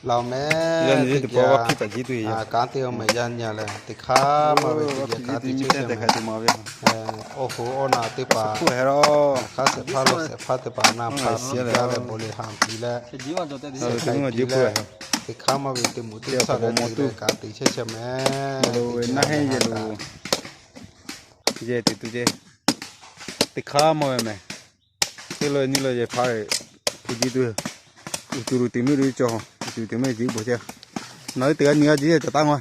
Laˬ mehˍ teˇ geh kanˉ te awˬ mehˍ yaˇ nyi leh, teˇ hk'aˇ maˇ ve teˇ geh kanˉ te chehˇ chehˇ mehˍ. Awˬ hoꞈ awˬ naˬ teˇ hpaˍ, hk'aˇ shehˍ hpaˇ lo shehˍ hpaˇ teˇ hpaˍ naˍ hpaˍ piˇ jaˇ leh bon lehˬ haꞈ piˇ leh, teˇ hk'aˇ maˇ ve teˇ moˍ teˇ shaˆ leh kanˉ te chehˇ chehˇ mehˍ. Naˆ hehnˇ yehˬ lo yehˬ tuˬ tuˬ ceh, teˇ hk'aˇ maˇ ve mehˍ. Teˇ lawˬ nyi lawˬ yehˬ hpaˇ hpu ji tuˬ, uˬ tuˬ luˬ teꞈ miˉ lo cawˬ, uˬ tuˬ teꞈ miˉ ji bon ceh. Naˬ ve teˇ g'aˇ nyi g'aˇ ji cawˬ taˉ maˇ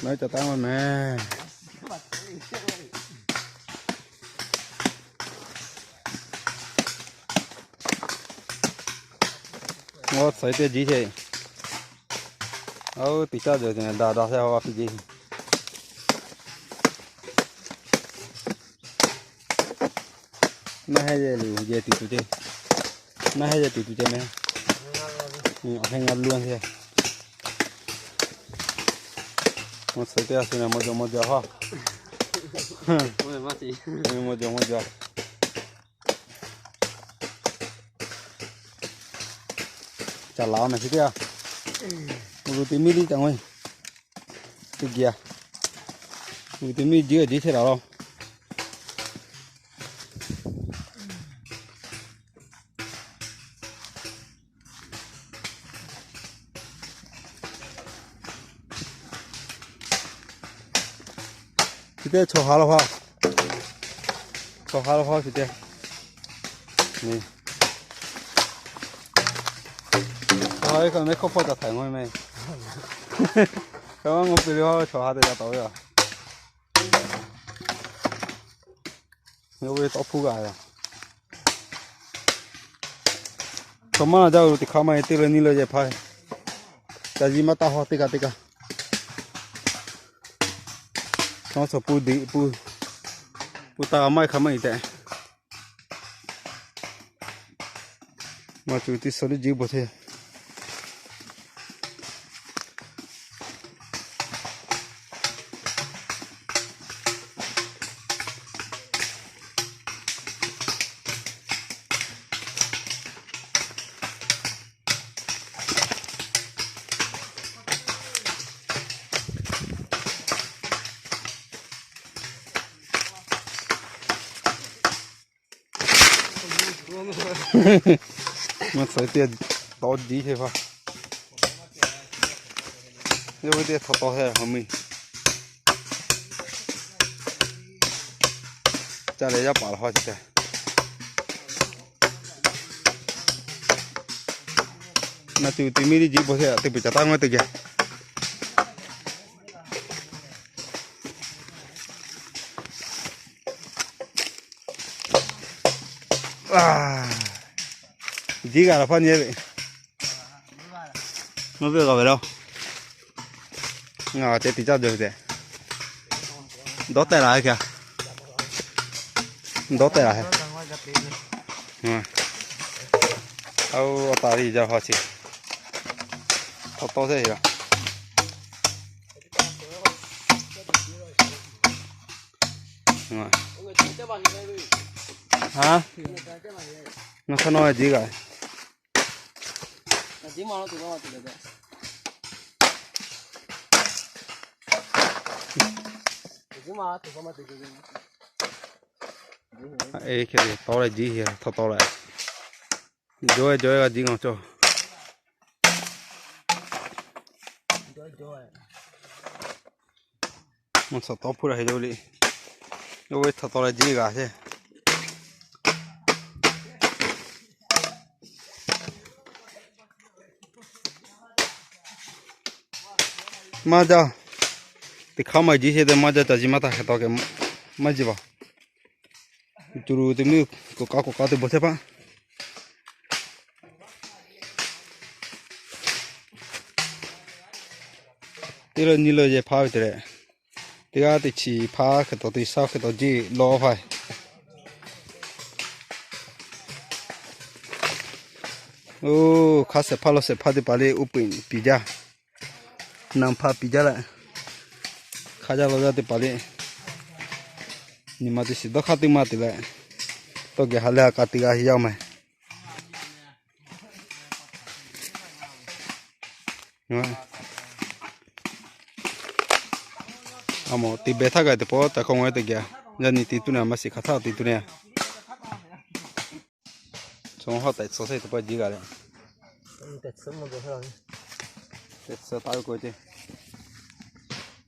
Naˬ ve cawˬ taˉ maˇ mehˍ. Ngaw tsuhꞈ teˇ ji ceh, aˉ teꞈ caˇ jawˬ ceh daꞈ daꞈ sheh a hpi ji. Naˆ hehnˇ yehˬ lo yehˬ tuˬ tuˬ ceh, naˆ hehnˇ yehˬ tuˬ tuˬ ceh mehˍ. Awˬ hehnˇ ngaˇ luˇ a ceh. Ngaw tsuhꞈ teˇ g'aˇ shu na maw jaw maw jaw ha. Maw jaw maw jaw. Caˬ laˬ mehˍ chi teˇ g'aˇ. Uˬ tuˬ teꞈ miˉ liˇ caꞈ ngawˬ e. Teˇ geh a, uˬ tuˬ teꞈ miˉ jiˇ a jiˇ chehˇ laˬ law. Chi teˇ chaw ha lo ha, chaw ha lo ha chi teˇ, chaw ha kaꞈ mehˆ hkawˇ hpawˇ ca htaiˍ ngawˬ e mehˍ. Kaꞈ maˇ ngawˬ piˇ le ha, chaw ha teˇ g'aˇ tawˍ ve a. Yawˇ ve tawˇ hpuˇ g'a ve. Chaw maˇ jaˇ ve teˇ hk'aˇ maˇ e teˇ lawˬ nyi lawˬ yehˬ hpaˇ, ca ji maˇ taˇ haw teˇ kaꞈ teˇ kaꞈ. Chaw sawˍ pu diꞈ pu, pu taˇ g'a maˇ e hk'aˇ maˇ e tehꞈ. Maˇ cuˬ teˇ suhˍ teˇ jiˇ bon hteˇ. Maˇ tsuhꞈ teˇ tawˇ jiˇ hk'e hpaˇ. Yawˇ ve teˇ htaw taw heh haw miˇ. Ca leh yaˇ paˍ la hawˇ chi te. Naˬ tuˬ teꞈ miˉ liˇ jiˇ bon hk'e teˇ peuˬ ca taˉ ngaˇ teˇ geh. Jiˇ g'a laˬ hpaˇ nyi ve. Maˇ ve g'a ve la. Ngaˬ ceh tiꞈ caˇ jawˬ ve tehꞈ. Dawˇ tehˆ la hk'e. Dawˇ tehˆ la hk'e. Aˬ, taˍ liˇ jaˇ hk'aw chi. Htaw tawˇ teˇ la. Ngaˬ hk'aˇ nawˇ jiˇ g'a. Eˬ, hk'e ve tawˇ leh jiˇ hk'e htaw tawˇ leh. Jawˇ e jawˇ e g'a jiˇ ngaˬ cawˬ. Maˇ tsuhꞈ tawˇ hpuˇ la hk'e jaˇ ve le. Yawˇ ve htaw tawˇ leh jiˇ g'a hk'e. Maˇ jaˇ. Teˇ hk'aˇ maˇ jiˇ hk'e te maˇ jaˇ, ca ji maˇ taˇ hk'e taw kehˬ maˇ jiˇ baˬ. Tuˬ luˬ teꞈ miˉ k'oꞈ k'aˉ k'oꞈ k'aˉ te bon hteˇ hpaˇ. Teˇ lawˬ nyi lawˬ yehˬ hpaˇ ve te leh, teˇ g'aˇ teˇ chi hpaˇ hk'e taw teˇ shaˉ hk'e taw jiˇ lawˇ hpaˇ. Oˇ, hk'aˇ shehˍ hpaˇ lawˬ shehˍ hpaˇ teˇ hpaˍ le uˉ peunˍ piˍ jaˇ, naˍ hpaˇ piˍ jaˇ leh, hk'aˇ jaˇ lawˇ jaˇ teˇ hpaˍ le, nyi ma teˇ shiˍ dawˇ hk'aˇ teˇ maˇ te leh, Tawˇ geh ha leh ha k'a teꞈ g'a heˍ yaˇ ma. A mawˬ te beh htaˇ g'a teꞈ pawˆ taˍ hk'aw ngaw teˇ geh. Yaˇ nyi te tuˬ na maˇ shiˍ hk'aˬ htaˇ te tuˬ ne. Chaw hawˉ tehꞈ tsuh sheˍ teˇ pawˆ jiˇ g'a leh. Tehꞈ tsuh taˍ ve k'o ce.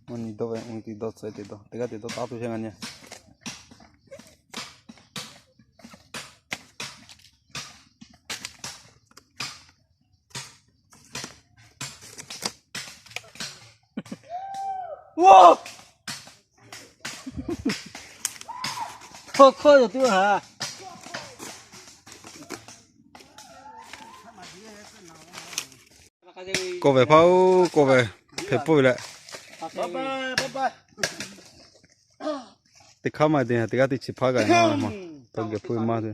Mvuhˇ nyi dawˇ ve mvuhˇ nyi te dawˇ tcuh te dawˇ teˇ g'aˇ te dawˇ taˍ tuˬ sheˍ ngaˬ nyi. Hkawˇ hkawˇ yoˬ tuˬ ha. K'oˆ ve hpaˇ-oˬ, k'oˆ ve hpehꞈ pfuhˇ ve leh. Teˇ hk'aˇ maˇ te, teˇ g'aˇ teˇ chi hpaˇ g'a na ma. Tawˇ geh pfuhˇ ve maˇ te.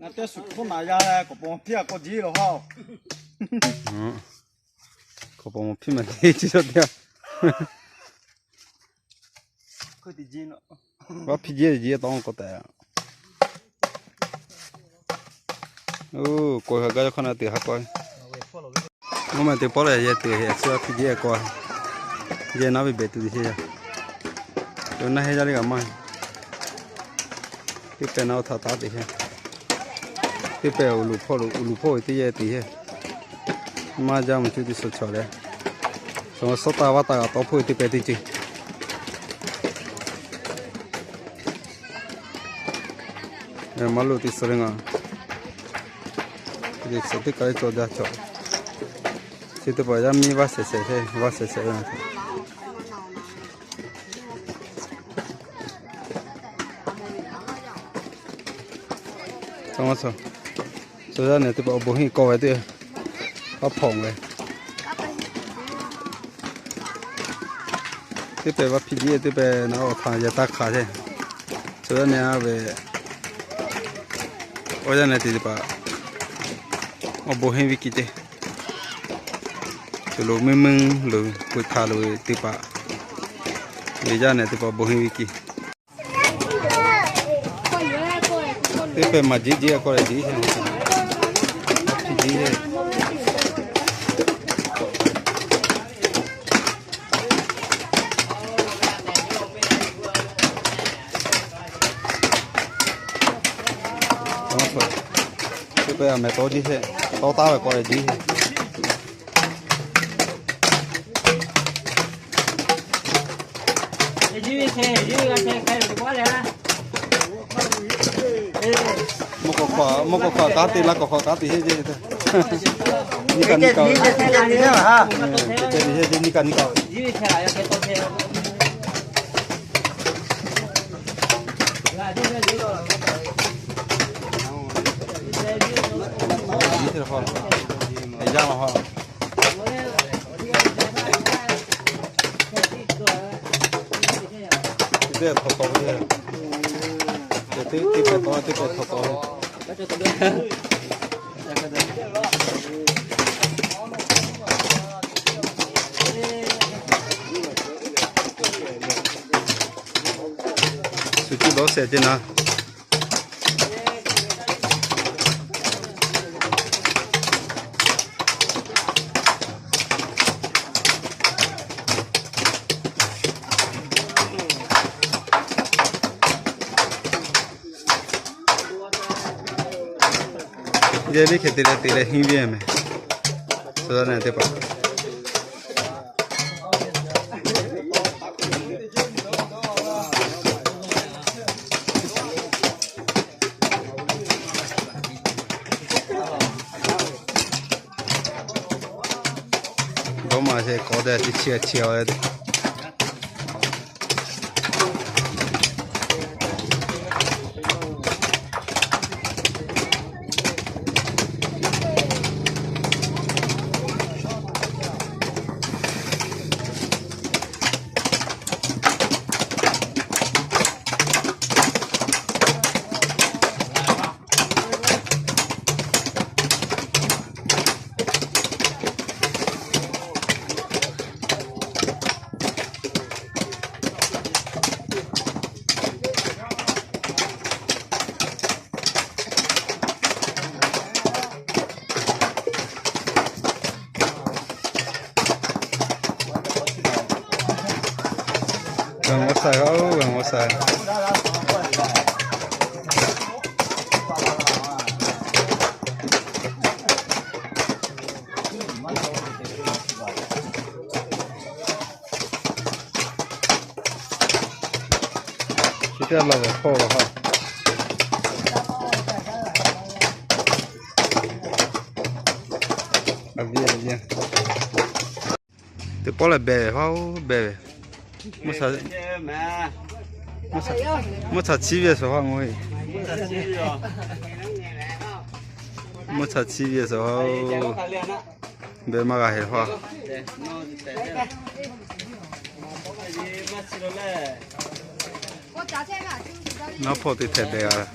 Ngaˬ teˇ suhˍ hk'oˆ naˍ yaˇ leh k'awꞈ paw piˇ a k'awꞈ jiˇ lawˬ ha. K'awꞈ paw piˇ maˇ te chi shaw teˇ a. Vaˇ hpiˇ jeˇ jeˇ tawˇ k'awꞈ tehꞈ. Oˬ, k'awꞈ ha gaˇ yaˇ hk'aˇ na teꞈ ha k'awꞈ. Mvuhˇ ma te pawˆ leh yehˬ teꞈ heˍ a suh a hpiˇ jeˇ k'awꞈ. Yehˬ naˉ ve behꞈ tuˬ te sheˍ yaˇ. Yawˇ naˉ heˆ yaˇ le g'a maˇ. Teˇ pehˍ na awˬ htaꞈ taˍ teꞈ sheˍ. Teˇ pehˍ uˬ luˬ hpawˇ lo uˬ luˬ hpawˇ ve teˇ yehˬ teꞈ sheˍ. Maˇ jaˇ mvuhˇ cuˇ teˇ suhˍ chaw leh. Chaw shawˉ taˇ vaˇ taˇ g'a tawˇ hpawˇ ve teˇ pehˍ teˇ ceuˬ. Maˇ loꞈ teˇ suhˍ le ngaˬ. Teˇ suhˍ teˇ ka le cawˬ jaˇ chaw. Chi teˇ hpaˍ yaˇ miˇ vaˇ shehˍ shehˍ sheˍ, vaˇ shehˍ shehˍ ve. Chaw yaˇ nehˬ teˇ hpaˍ awˬ bon henˇ kawˆ ve teˇ, paˉ hpawnˬ ve. Teˇ pehˍ vaˇ hpiˇ jiˇ teˇ pehˍ na awˬ htaꞈ yehˬ taˇ hk'aˬ sheˍ. Chaw yaˇ nehˬ a ve, awˬ yaˇ nehˬ te teˇ hpaˍ awˬ bon henˇ ve kiˇ ce. Cawˬ lo meuˇ meuˇ lo pui hk'a lo teˇ hpaˍ, ve yaˇ nehˬ teˇ hpaˍ awˬ bon henˇ ve kiˇ. Teˇ pehˍ maˬ jeˇ jeˇ k'awꞈ leh jeˇ sheˍ. Hpiˇ jeˇ sheˍ. Teˇ pehˍ a mehˍ tawˇ jeˇ sheˍ. Tawˇ taˍ ve k'awꞈ leh jeˇ sheˍ. Mvuhˇ k'awꞈ hk'aw, mvuhˇ k'awꞈ hk'aw kanˉ te, laˇ k'awꞈ hk'aw kanˉ te heˆ jeˇ. Nyi kaꞈ nyi kaꞈ. Nyi kaꞈ nyi kaꞈ. Teˇ htaw taw ve, teˇ, teˇ pehˍ taw, teˇ pehˍ htaw taw ve. Suˍ cuˇ dawˇ shehˍ ceˇ na. Yehˇ ve hk'e te leh te leh henˇ ve mehˍ. Suh nehˬ teˇ hpaˍ. Dawˇ maˬ sheˍ k'awꞈ te chi chi a chi a. Chi teˇ laˬ ve hpawˇ la ha. Teˇ pawˆ lehˬ beh ve hawˉ beh ve. Mvuhˇ htaꞈ chiˇ ve suhˍ hawˉ ngo e. Mvuhˇ htaꞈ chiˇ ve suhˍ hawˉ. Beh maˇ g'a heh hawˉ. Naˉ hpawˇ teˇ htehꞈ beh g'a.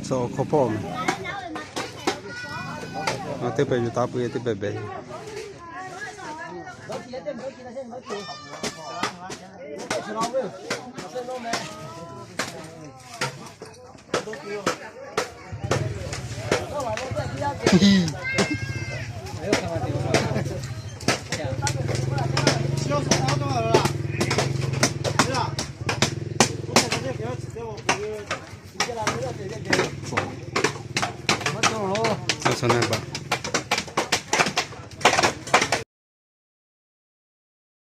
Suh hk'aw hpawˇ meh. Teˇ pehˍ yuˬ taˍ peuˬ, teˇ pehˍ beh.